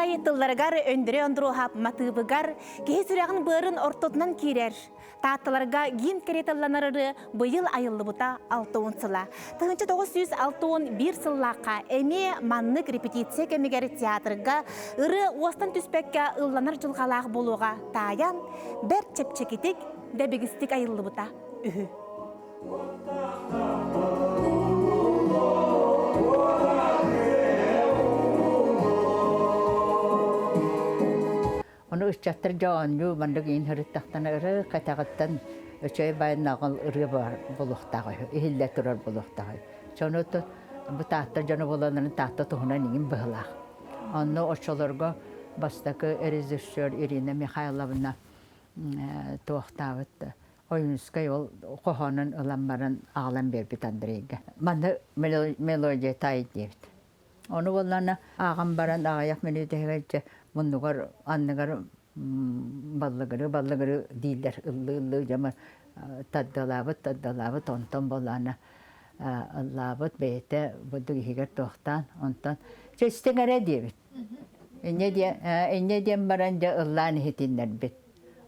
Николай тылларыгар Өндөрөй Ондуруоһап матыыбыгар киһи сүрэҕин быарын ортотунан киирэр. Таатталарга гимн кэриэтэ ылланар ырыа быйыл айыллыбыта 60 сыла. 1961 сыллаахха эмиэ маннык репетиция кэмигэр театрга ырыа уостан түспэккэ ылланар дьылҕалаах буолуоҕа таайан, бэрт чэпчэкитик, дэбигистик айыллыбыта үһү. Ону ыччаттар дьэ оонньуу маннык иин сырыттахтана ырыы кэтэҕиттэн үчүгэй баайнаҕыл ырыа баар буолуохтаах үһү, иһиллэ турар буолуохтаах үһү. Дьону бу Таатта дьоно буоланнарын Таатта туһунан иҥин быһылаах. Онно оччолорго бастакы режиссер Ирина Михайловна туохтаабыт Ойуунускай ол хоһоонун ылан баран аҕалан биэрбит Андрейга. Манна мелодия таай диэбит. Ону буоллаҕына ааҕан баран аҕыйах мүнүүтэ дьэ муннугар анныгар баллыгырыы баллыгырыы дииллэр ыллыы-ыллыы дьэ тардыалаабыт тардыалаабыт онтон буоллаҕына ыллаабыт бэйэтэ бурдук иһигэр туохтаан онтон чэ истиҥ эрэ диэбит. Инньэ диэн инньэ диэн баран дьэ ыллаан иһитиннэрбит.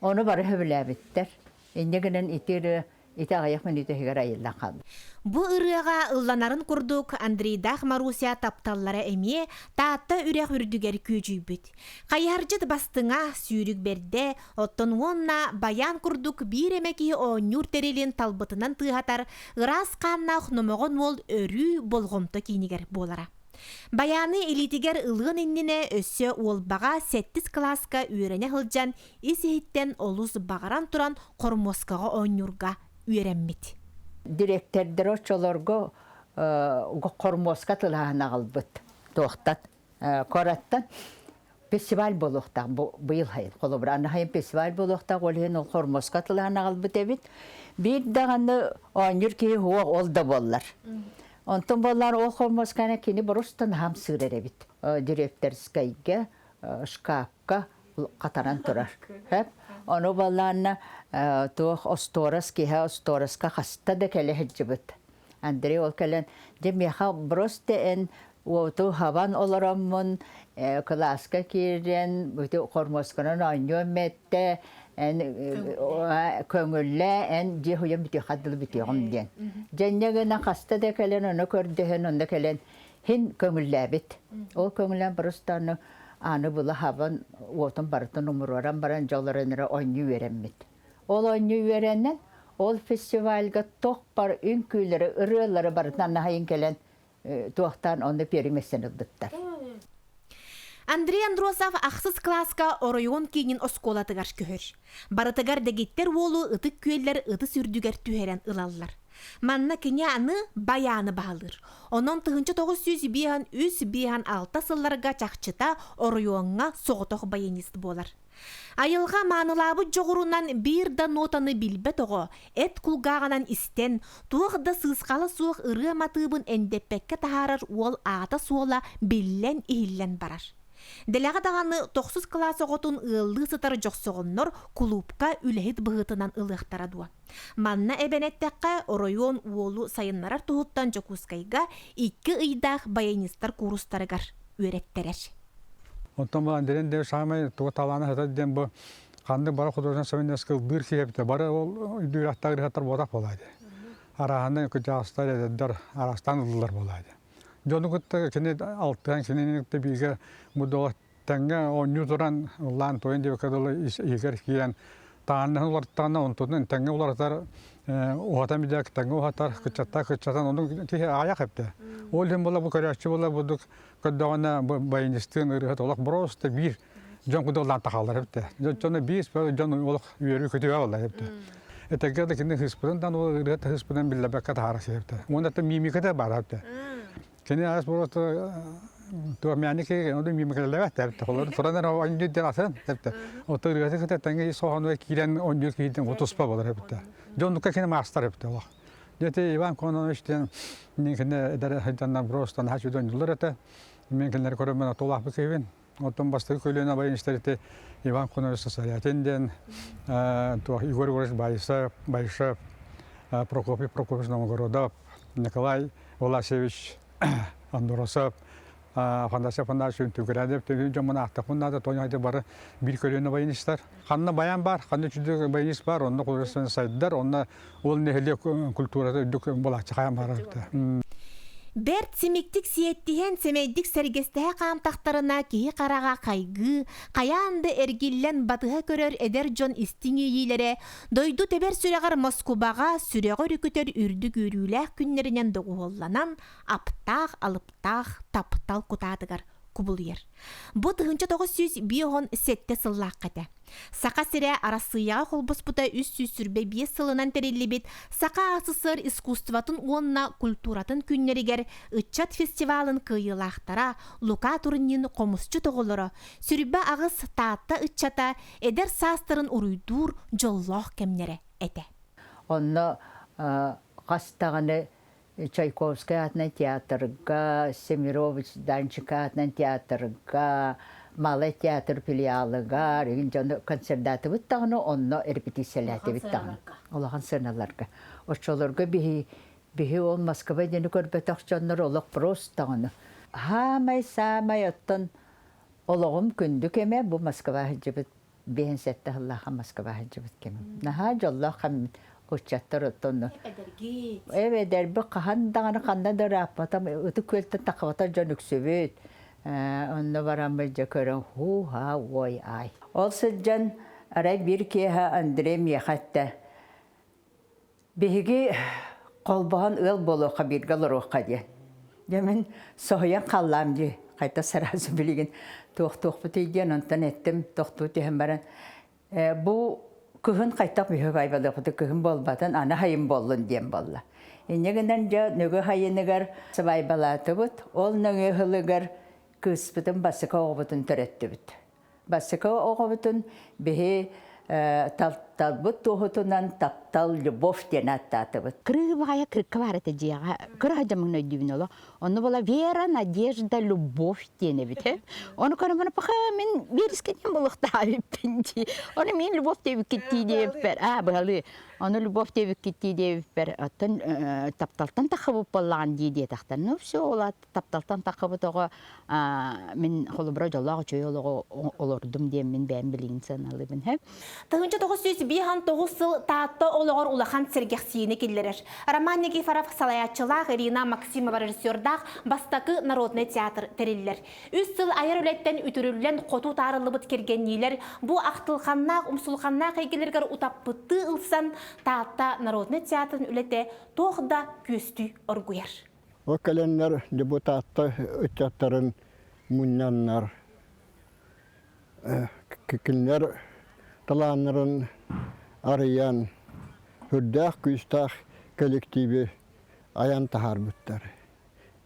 Ону бары сөбүлээбиттэр. Инньэ гынан ити ырыа ити аҕыйах мүнүүтэ иһигэр айыллан хаалла. Бу ырыаҕа ылланарын курдук Андрейдаах Маруся тапталлара эмиэ Таатта үрэх үрдүгэр күөдьүйбүт. Хайыһардьыт бастыҥа, сүүрүк бэрдэ, оттон уонна баян курдук биир эмэ киһи оонньуур тэрилин талбытынан тыаһатар ыраас хааннаах номоҕон уол өрүү болҕомто киинигэр буолара. Баяны илиитигэр ылыан иннинэ өссө Уолбаҕа сэттис кылааска үөрэнэ сылдьан ис-иһиттэн олус баҕаран туран хормуоскаҕа оонньуурга үөрэммит. Дириэктэрдэр оччолорго хормуоска тылааһын аҕалбыт туохтан куораттан фестиваль буолуохтаах бу быйыл хайын холобура аны хайын фестиваль буолуохтаах ол иһин ол хормуоска тылааһын аҕалбыт эбит биир даҕаны оонньуур киһи суох ол да буоллар онтон буоллар ол хормуосканы кини борустан аһам сыырар эбит директорскайга шкафка хатаран турар. Хөп. Ону балаанна туох остуорас киһи остуораска хаста да кэлэ сылдьыбыт. Андрей ол кэлэн, дьэ миэхэ просто эн уоту хабан олороммун кылааска киирэн бу хормуосканан оонньуом эттэ эн көҥүллээ эн дьиэ хуйан бүтүөххэ дылы бүтүөҕүм диэн. Дьэнньэ гынан хаста да кэлэн ону көрдөһөн онно кэлэн Һин көҥүллээбит. Ол көҥүлээн просто аны була хабан уотун барытын умуруоран баран дьолорон эрэ оонньуу үөрэммит. Ол оонньуу үөрэнэн ол фестивальга тох бар үҥкүүлэри, ырыалары барытын аннаһайын кэлэн туохтаан онно переместен ылбыттар. Андрей Андросов ахсыс кылааска оройуон киинин оскуолатыгар көһөр. Барытыгар дэгиттэр уолу ытык күөллэр ытыс үрдүгэр түһэрэн ылаллар. Манна кини аны байааны баһылыыр. Онон 1953-56 сылларга чахчыта оройуоҥҥа соҕотох баянист буолар. Айылҕа маанылаабыт дьоҕурунан биир да нотаны билбэт оҕо эт кулгааҕынан истэн, туох да сыысхала суох ырыа матыыбын эндэппэккэ таһаарар уол аата-суола биллэн-иһиллэн барар. Дэлэҕэ даҕаны тохсус кылаас оҕотун ыаллыы сытар дьохсоҕоннор кулуупка үлэһит быһыытынан ылыахтара дуо? Манна эбэн эттэххэ, оройуон уолу сайыннарар туһуттан Дьокуускайга икки ыйдаах баянистар куурустарыгар үөрэттэрэр. Оттон бу Андрей Андреевич саамай туга талаана сытар диэн бу ханнык бары художественный современность ыллыыр киһи эбитэ. Бары ол үрэхтээх ырыһаттар буолбатах буолаа дии. Арааһынай кырдьаҕастар, эдэрдэр араастаан ыллылар буолаа дии. Дьону кытта кини алтыһан кинини кытта бииргэ бу Тэҥҥэ оонньуу туран ыллаан туойан диэбиккэ дылы иһигэр киирэн тааннаһын уларыттаҕына онтутун тэҥҥэ уларытар уһатан билэр тэҥҥэ уһатар кыччаттаа кыччатан ону киһи аҕыйах эптэ. Ол иһин була бу көрөөччү була бурдук көрдөҕүнэ бу баянистыын ырыаһыт олох просто биир дьон курдук ыллаан тахаллар эбитэ. Дьоно биир дьон олох үөрүү көтүө буолла эбитэ. Этэргэ да кини хыыспытын дан ол ырыа хыыспытын биллэрбэккэ таһаара сиэбитэ. Уонна мимиката баар эбитэ. Кини аас просто туомяни ки ону мимикаллаба тэпте холор туран эрэ оонньуу диэн атын тэпте ото ырыаты кытта тэҥҥэ соһону киирэн оонньуур киһитин утуспа болар эбитте дьоннукка кини маастар эбитте олох Дети Иван Кононович диэн мин кини эдэр сылдьаннар просто наһаа үчүгэй оонньууллар этэ мин кинилэри көрөммүн отуулаахпыт киһибин оттон бастакы көлүөнэ баянистар ити Иван Кононович Сосарятин диэн туох Егор Егорович Байсов Байшев Прокопий Прокопьевич Новгородов Николай Власевич Андросов. Афанасий Афанасьевич Түгүрээдэп төһүү дьоммун аахтахпын наада тоҥ хайда бары биир көлүөнэ баянистар. Ханна баян бар, ханна үчүгэй баянист бар, онно художественный сайдар, онно ол нэһилиэк культурата үрдүк булааччы хайан барар. Бэрт симиктик сиэттиһэн, сэмэйдик сэргэстэһэ хаамтахтарына киһи хараҕа хайгыы, хайаан да эргиллэн батыһа көрөр эдэр дьон истиҥ иэйиилэрэ дойду тэбэр сүрэҕэр Москубаҕа сүрэҕи өрүкүтэр үрдүк үөрүүлээх күннэринэн доҕуһуолланан, аптаах алыптаах таптал кутаатыгар кубулуйар. Бу 1957 сыллаахха этэ. Саха сирэ Арассыыйаҕа холбоспута 325 сылынан тэриллибит Саха АССР искусствотын уонна культуратын күннэригэр ыччат фестивалын кыайыылаахтара Лука Турнин хомусчут оҕолоро, сүрбэ аҕыс Таатта ыччата эдэр саастарын уруйдуур дьоллоох кэмнэрэ этэ. Онно хас даҕаны Чайковскай аатынан театрга, Семерович Данчик аатынан театрга, Малай театр филиалыгар игин дьону концердаатыбыт даҕаны, онно репетициялээтибит даҕаны. Улахан сыаналарга. Оччолорго биһи биһи ол Москва диэни көрбөтөх дьоннор олох просто даҕаны. Саамай-саамай оттон олоҕум күндү кэмэ бу Москва сылдьыбыт биэһин сэттэ сыллаахха Москва сылдьыбыт кэмим. Наһаа дьоллоох кэммит ыччаттар оттон Эдэргит. Эдэрбит хаһан даҕаны ханна да ырааппатам, Ытык Күөлтэн таххыбатар дьон үксүбүт. Онно бараммыт дьэ көрөн һуу-һаа уой-аай. Ол сылдьан арай биир киэһэ Андрей миэхэ эттэ: Биһиги холбоһон ыал буолуохха бииргэ олоруохха диэн. Дьэ мин соһуйан халлаам дии, хайта сразу билигин туох-туохпутуй диэн онтон эттим, тохтуу түһэн баран бу кыһын хайтах бүһү байбалыахпыты кыһын буолбатын аны хайын буоллун диэн буолла. Инньэ гынан дьэ нөгө хайыныгар сыбайбалаатыбыт, ол нөҥүө ыһылыгар кыыспытын басыка оҕобутун төрөттүбүт. Бастакы оҕобутун биһи талбыт туоһутунан таптал, любовь диэн ааттаатыбыт. Кырыыбаҕайа кырыкка баар этэ дьиэҕэ. Кыра дьамҥын өйдүүбүн оло. Онно була Вера, Надежда, Любовь диэн эбит. Ону көрөн баран паха мин биэрискэ диэн булуохтаабыппын дии. Ону мин Любовь диэбиккиттии диэбиппэр. Аа быһалыы. Ону Любовь диэбиккиттии диэбиппэр. Оттон тапталтан таххыбыт буоллаҕын дии диэтэхтэр. Ну все, ол тапталтан таххыбыт оҕо мин холобура дьоллоох үчүгэй олоҕу олордум диэн мин бэйэм билигин сыаналыыбын һэ. 1959 сыл Таатта олоҕор улахан сэргэхсийиини киллэрэр. Роман Никифоров салайааччылаах Ирина Максимова режиссердаах бастакы народнай театр тэриллэр. Үс сыл айар үлэттэн үтүрүллэн хоту таарыллыбыт кэргэнниилэр бу ахтылханнаах, умсулханнаах эйгэлэригэр утаппыттыы ылсан Таатта народнай театрын үлэтэ туох да күөстүү оргуйар. Ол кэлэннэр депутаттар ыччаттарын мунньаннар, кинилэр талааннарын арыйан, сүрдээх күүстээх коллективи айан таһаарбыттар.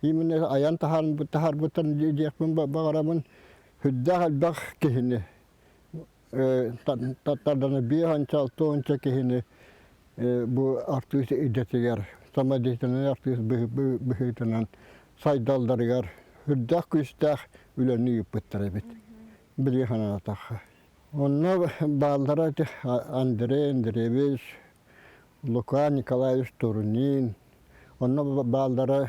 Именно айан таһаарбыттар диэхпин баҕарабын, сүрдээх элбэх киһини тардана биэс алта уонча киһини бу артыыс идэтигэр самодеятельнай артыыс быһыытынан сайдалларыгар үрдээх күүстээх үлэни ыыппыттар эбит билии санаатахха. Онно бааллара Андрей Андреевич, Лука Николаевич Турнин, онно бааллара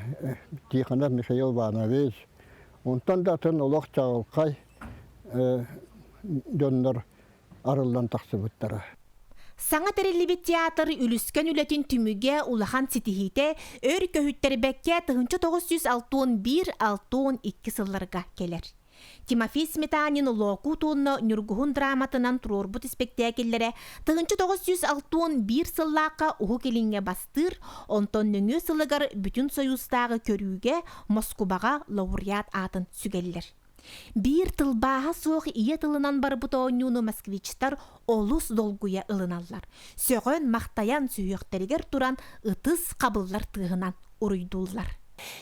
Тихонов Михаил Иванович, онтон да атын олох чаҕылхай дьоннор арыллан тахсыбыттара. Саҥа тэриллибит театр үлүскэн үлэтин түмүгэ улахан ситиһиитэ өр көһүттэрбэккэ 1961-62 сылларга кэлэр. Тимофей Сметанин Лоокуут уонна Ньургуһун драматынан туруорбут испэктээкиллэрэ 1961 сыллаахха Уһук Илиҥҥэ бастыыр, онтон нөҥүө сылыгар Бүтүн Союзтааҕы көрүүгэ Москубаҕа лауреат аатын сүгэллэр. Биир тылбааһа суох ийэ тылынан барбыт оонньууну москвичтар олус долгуйа ылыналлар. Сөҕөн-махтайан сүһүөхтэригэр туран ытыс хабыллар тыаһынан уруйдууллар.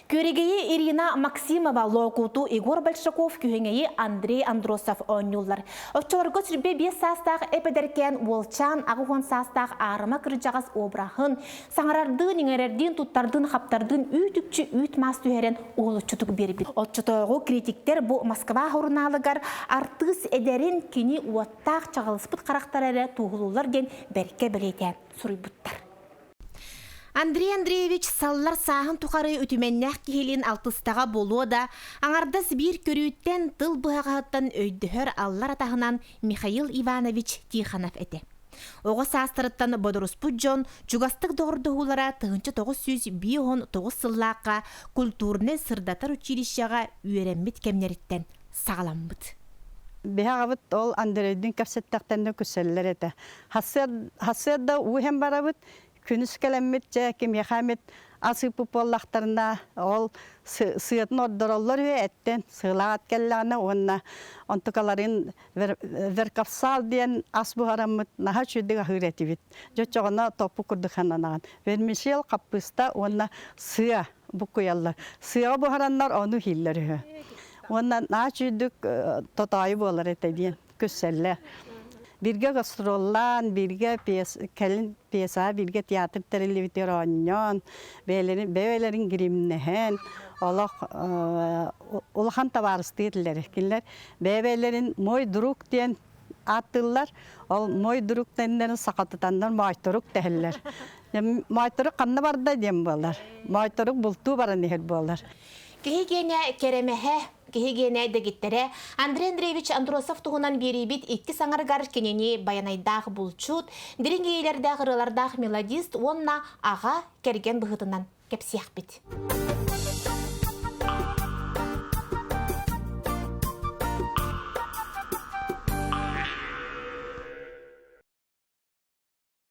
Күөрэгэйи Ирина Максимова, Лоокууту Егор Большаков, Күһэҥэйи Андрей Андросов оонньууллар. Оччолорго сүрбэ биэс саастаах эп-эдэркээн уолчаан 80 саастаах аарыма кырдьаҕас обраһын, саҥарардыын, иҥэрэрдиин, туттардыын, хаптардыын үүт-үкчү үүт-маас түһэрэн уһулуччутук биэрбит. Оччотооҕу критиктэр бу Москва сурунаалыгар артыыс эдэрин кини уоттаах чаҕылыспыт харахтара эрэ туоһулууллар диэн бэркэ бэлиэтээн суруйбуттар. Андрей Андреевич саллар сааһын тухары үтүмэннээх киһилиин алтыстаҕа буолуо да, аҥардас биир көрүүттэн тыл быһаҕаһыттан өйдөһөр аллар атаһынан Михаил Иванович Тихонов этэ. Оҕо саастарыттан бодоруспут дьон чугастык доҕордоһуулара 1959 сыллаахха культурнай-сырдатар училищеҕа үөрэммит кэмнэриттэн саҕаламмыт. Биһи аҕабыт ол Андрейдыын кэпсэттэхтэринэ күсэллэр этэ. Хассыарда уу иһэн барабыт, күнүс кэлэммит дьэ кимиэхэ эмит ас ыыппыт буоллахтарына ол сыатын ордороллор үһү эттэн сыалаах ат кэллэҕинэ уонна онтукаларын веркапсал диэн ас буһараммыт наһаа үчүгэйдик аһыыр этибит. Дьэ оччоҕуна топпу курдук хананаҕын. Вермишель, хаппыыста уонна сыа буккуйаллар. Сыаҕа буһараннар ону иһиллэр үһү. Уонна наһаа үчүгэйдик тотоойу буолар этэ диэн күссэллэр. Бииргэ гастроллаан, бииргэ кэлин пьесаҕа бииргэ театр тэриллибитигэр оонньоон, бэйэлэрин бэйэлэрин гримнэһэн, олох улахан табаарыстыы этилэр. Кинилэр бэйэ-бэйэлэрин «мой друг» диэн ааттыыллар. Ол «мой друг» диэннэрин сахатытаннар «моойторук» дэһэллэр. Моойторук ханна барда диэн буолар. Моойторук бултуу баран иһэр буолар. Киһи гиэнэ кэрэмэһэ, киһи гиэнэ дэгиттэрэ Андрей Андреевич Андросов туһунан биэриибит иккис аҥарыгар кинини байанайдаах булчут, дириҥ иэйиилэрдээх ырыалардаах мелодист уонна аҕа кэргэн быһыытынан кэпсиэхпит.